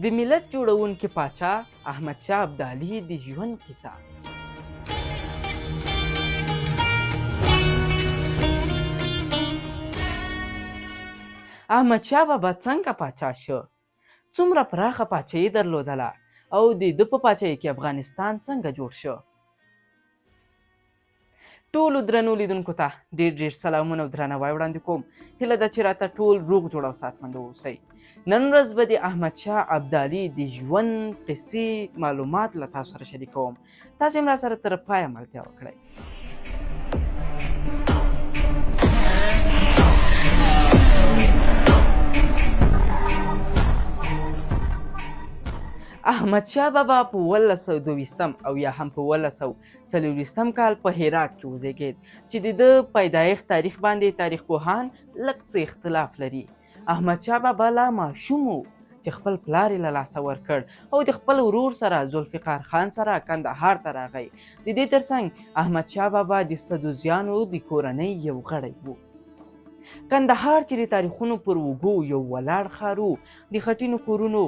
د ملت جوړونکي پاچا احمدشاه ابدالي د ژوند کیسه. احمدشاه بابا څنګه پاچا شو؟ څومره پراخه پاچهي درلودله او د ده په پاچهي کې افغانستان څنګه جوړ شو؟ ټولو درنو لیدونکو ته ډیر ډیر سلامونه او درناوی وړاندې کوم. هیله ده چې راته ټول روغ جوړ او صحتمند اوسئ. نن ورځ به د احمدشاه ابدالي د ژوند قصې معلومات له تاسو سره شریکوم. تاسو هم راسره تر پایه ملتیا وکړئ. احمدشاه بابا په 1722 او یا هم په 1724 کال په هرات کې وزېږېد، چې د ده پیدایښت تاریخ باندې تاریخ پوهان لږ څه اختلاف لري. احمدشاه بابا لا ماشوم و چې خپل پلار یې له لاسه ورکړ او د خپل ورور سره ذوالفقار خان سره کندهار ته راغی. د دې ترڅنګ احمدشاه بابا د سدوزیانو د کورنۍ یو غړی و. کندهار چې د تاریخونو پر اوږو یو ولاړ ښار و، د خټینو کورونو،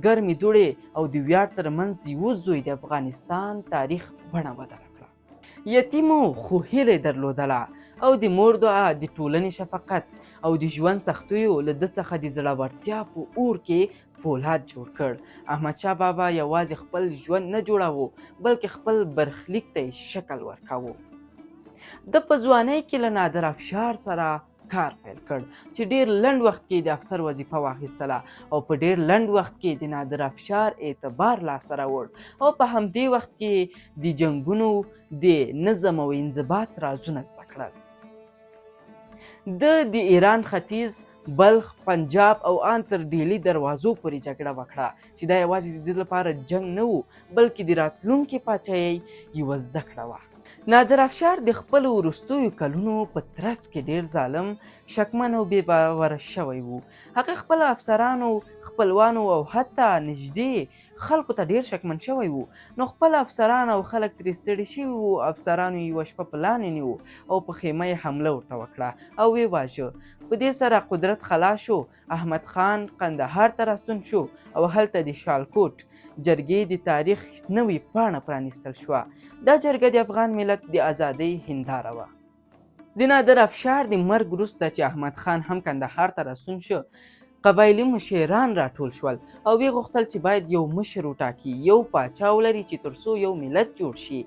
ګرمې دوړې او د ویاړ تر منځ یوه زوی د افغانستان تاریخ بڼه بدله کړه. یتیم و خو هیله یې درلودله او د مور دعا، د ټولنې شفقت او د ژوند سختیو له ده څخه د زړورتیا په اور کې فولاد جوړ کړ. احمدشاه بابا یوازې خپل ژوند نه جوړاوه، بلکې خپل برخلیک ته یې شکل ورکاوه. ده په ځوانۍ کې له نادر افشار سره کار پیل کړ، چې ډیر لنډ وخت کې د افسر وظیفه واخیستله او په ډیر لنډ وخت کې د نادر افشار اعتبار لاسته راوړ او په همدې وخت کې د جنګونو د نظم او انضباط رازونه زده کړل. ده د ایران ختیځ، بلخ، پنجاب او آن تر ډیلي دروازو پورې جګړه وکړه، چې دا یوازې د ده لپاره جنګ نه و، بلکې د راتلونکې پاچاهۍ یوه زده کړه وه. نادر افشار د خپلو وروستیو کلونو په ترڅ کې ډېر ظالم، شکمن او بې باوره شوی و. هغه خپلو افسرانو، خپلوانو او حتی نږدې خلکو ته ډېر شکمن شوی و. نو خپل افسران او خلک ترې ستړي شوي وو. افسرانو یې یوه شپه پلان ونیو او په خیمه یې حمله ورته وکړه او ویې واژه. په دې سره قدرت خلا شو. احمد خان قندهار ته راستون شو او هلته د شالکوټ جرګې د تاریخ نوې پاڼه پرانیستل شوه. دا جرګه د افغان ملت د ازادۍ هنداره وه. د نادر افشار د مرګ وروسته چې احمد خان هم کندهار ته راستون شو، قبایلي مشران راټول شول او ویې غوښتل چې باید یو مشر وټاکي، یو پاچا ولري چې تر څو یو ملت جوړ شي.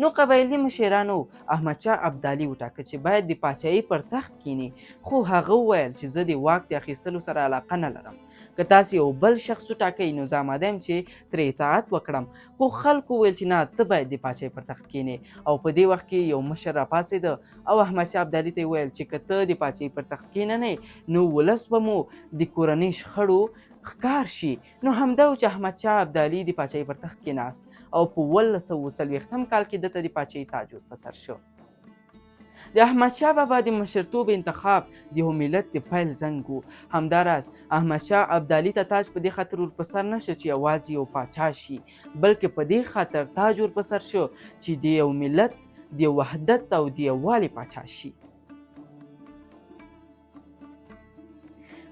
نو قبایلي مشرانو احمدشاه ابدالي وټاکه چې باید د پاچاهۍ پر تخت کیني، خو هغه وویل چې زه د واک د اخیستلو سره علاقه نه لرم، که تاسې یو بل شخص وټاکئ نو زه اماده یم چې ترې اطاعت وکړم. خو خلکو ویل چې نه، ته باید د پاچاهۍ پر تخت کینې. او په دې وخت کې یو مشر راپاڅېده او احمدشاه ابدالي ته یې وویل چې که ته د پاچاهۍ پر تخت کیننې نو ولس به مو د کورنۍ شخړو ښکار شي. نو همدا و چې احمدشاه ابدالي د پاچاهۍ پر تخت کېناست او په 1740 کال کې ده ته د پاچاهۍ تاج ور په سر شو. د احمدشاه بابا د مشرتوب انتخاب د یو ملت د پیل زنګ و. همداراز احمدشاه ابدالي ته تاج په دې خاطر ور په سر نه شو چې یوازې یو پاچا شي، بلکې په دې خاطر تاج ور په سر شو چې د یو ملت د وحدت او د یووالي پاچا شي.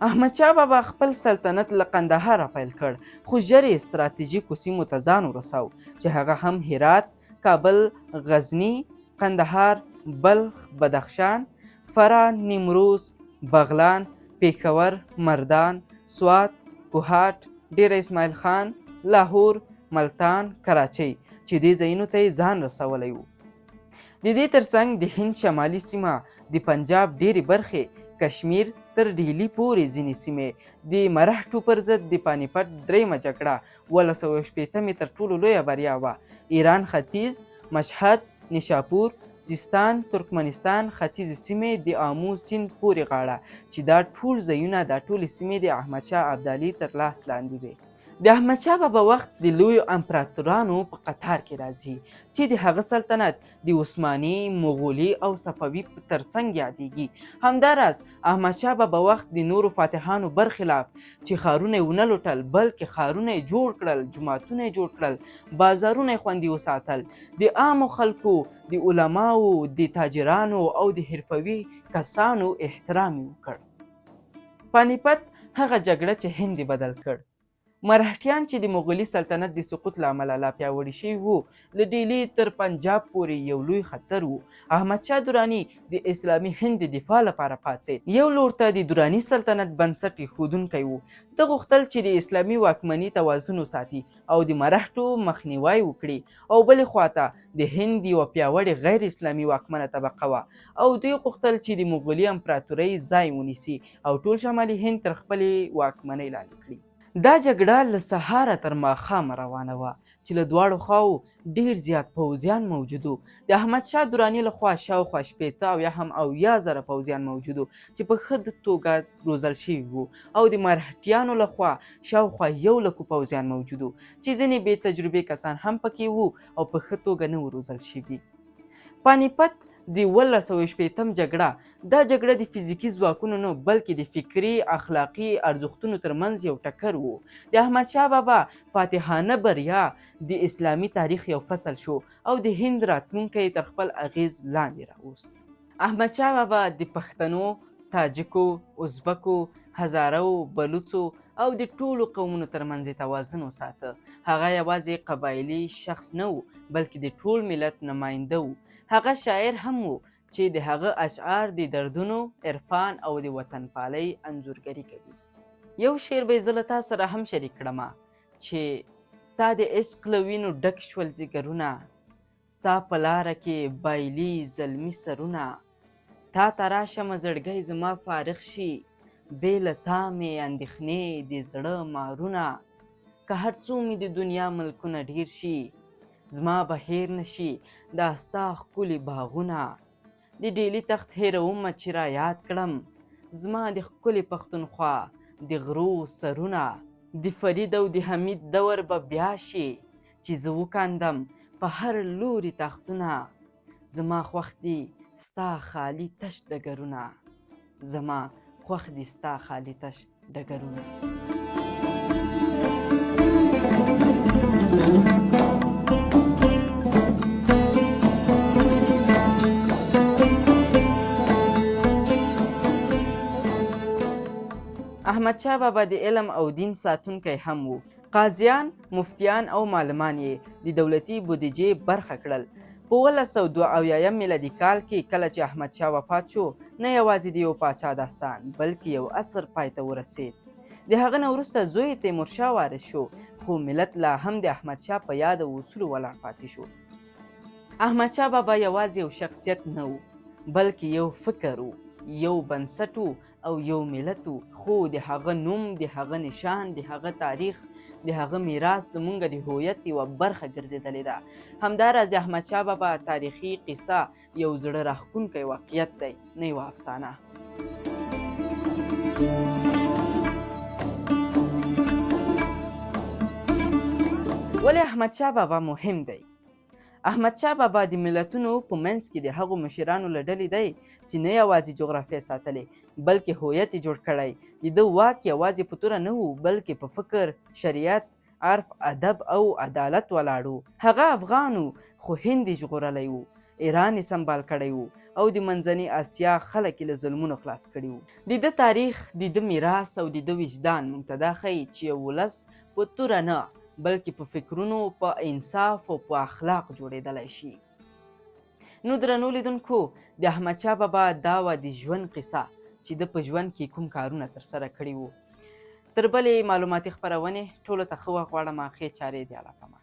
احمدشاه بابا خپل سلطنت له قندهاره پیل کړ، خو ژر یې ستراتیژیکو سیمو ته ځان ورساو، چې هغه هم هرات، کابل، غزني، قندهار، بلخ، بدخشان، فراه، نیمروز، بغلان، پېښور، مردان، سوات، کوهاټ، ډېره اسماعیل خان، لاهور، ملتان، کراچۍ، چې دې ځایونو ته یې ځان رسولی و. د دې ترڅنګ د هند شمالي سیمه، د پنجاب ډېرې برخې، کشمیر تر ډهلي پورې ځینې سیمې، د مرهټو پر ضد د پانیپت درېیمه جګړه 1760 تر ټولو لویه بریا وه، ایران ختیځ، مشهد، نیشاپور، سیستان، ترکمنستان، ختیځې سیمې، د آمو سیند پورې غاړه، چې دا ټول ځایونه، دا ټولې سیمې د احمدشاه ابدالي تر لاس لاندې وې. د احمدشاه بابا وخت د لویو امپراتورانو په قطار کې راځي، چې د هغه سلطنت د عثماني، مغولي او صفوي ترڅنګ یادېږي. همداراز احمدشاه بابا وخت د نورو فاتحانو برخلاف چې ښارونه یې ونه لوټل، بلکې ښارونه یې جوړ کړل، جوماتونه یې جوړ کړل، بازارونه یې خوندي وساتل، د عامو خلکو، د علماوو، د تاجرانو او د حرفوي کسانو احترام یې وکړ. پانیپت هغه جګړه چې هند یې بدل کړ. مرهټیان چې د مغولي سلطنت د سقوط له امله لا پیاوړي شوي وو، له ډیلي تر پنجاب پورې یو لوی خطر وو. احمدشاه دراني د اسلامي هند د دفاع لپاره پاڅېد. یو لور ته د دراني سلطنت بنسټ ایښودونکی وو. ده غوښتل چې د اسلامي واکمني توازن وساتي او د مرهټو مخنیوی وکړي او بلې خوا ته د هند یوه پیاوړې غیر اسلامي واکمنه طبقه وه او دوی غوښتل چې د مغولي امپراتورۍ ځای ونیسي او ټول شمالي هند تر خپلې واکمنۍ لاندې کړي. دا جګړه له سهاره تر ماښامه روانه وه چې له دواړو خواوو ډېر زیات پوځیان موجود وو. د احمدشاه دراني له خوا شاوخوا 60 او یا هم 70,000 پوځیان موجود وو چې په ښه توګه روزل شوي وو او د مرهټیانو له خوا شاوخوا یو لکو پوځیان موجود وو چې ځینې بې تجربې کسان هم پکې وو او په ښه توګه نه وو روزل شوي. پانیپت د 1760 جګړه، دا جګړه د فزیکي ځواکونو نه بلکې د فکري، اخلاقي ارزښتونو ترمنځ یو ټکر و. د احمدشاه بابا فاتحانه بریا د اسلامي تاریخ یو فصل شو او د هند راتلونکی یې تر خپل اغېز لاندې راوست. احمدشاه بابا د پښتنو، تاجکو، ازبکو، هزاره وو، بلوڅو او د ټولو قومونو ترمنځ یې توازن وساته. هغه یوازې قبایلي شخص نه و، بلکې د ټول ملت نماینده و. هغه شاعر هم و چې د هغه اشعار د دردونو، عرفان او د وطنپالۍ انځورګري کوي. یو شعر به یې زه له تاسو سره هم شریک کړم چې ستا د عشق له وینو ډک شول ځیګرونه، ستا په لاره کې بایلي زلمي سرونه، تا ته راشمه زړګی زما فارغ شي، بې له تا مې اندېښنې د زړه مارونه، که هر څو مې د دنیا ملکونه ډېر شي، زما به هېر نه شي دا ستا ښکلي باغونه، د ډېلي تخت هېرومه چې را یاد کړم، زما د ښکلې پښتونخوا د غرو سرونه، د فرید او د حمید دور به بیا شي، چې زه وکاندم په هر لوري تاختونه، زما خوښ دي ستا خالي تش ډګرونه، زما خوښ دي ستا خالي تش ډګرونه. احمدشاه بابا د علم او دین ساتونکی هم و. قاضیان، مفتیان او معلمان یې د دولتي بودیجې برخه کړل. په 1772 میلادي کال کې کله چې احمدشاه وفات شو، نه یوازې د یو پاچا داستان، بلکې یو عصر پای ته ورسېد. د هغه نه وروسته زوی یې تیمورشاه وارث شو، خو ملت لا هم د احمدشاه په یاد او اصولو ولاړ پاتې شو. احمدشاه بابا یوازې یو شخصیت نه و، بلکې یو فکر و، یو بنسټ و او یو ملت و، خو د هغه نوم، د هغه نشان، د هغه تاریخ، د هغه میراث زمونږ د هویت یوه برخه ګرځېدلې ده. همداراز د احمدشاه بابا تاریخي قصه یو زړه راښکونکی واقعیت دی، نه یوه افسانه. ولې احمدشاه بابا مهم دی؟ احمدشاه بابا د ملتونو په منځ کې د هغو مشرانو له ډلې دی چې نه یوازې جغرافیه ساتلې، بلکې هویت یې جوړ کړی. د ده واک یوازې په توره نه و، بلکې په فکر، شریعت، عرف، ادب او عدالت ولاړ و. هغه افغان و، خو هند یې ژغورلی و، ایران یې سمبال کړی و او د منځنۍ اسیا خلک یې له ظلمونو خلاص کړي وو. د ده تاریخ، د ده میراث او د ده وجدان موږ ته دا ښيي چې یو ولس په توره نه، بلکې په فکرونو، په انصاف او په اخلاق جوړېدلی شي. نو درنو لیدونکو، د احمدشاه بابا دا وه د ژوند قصه چې ده په ژوند کې کوم کارونه ترسره کړي وو. تر بلې معلوماتي خپرونې ټولو ته ښه وخت غواړم. ښې چارې دې الله پامان.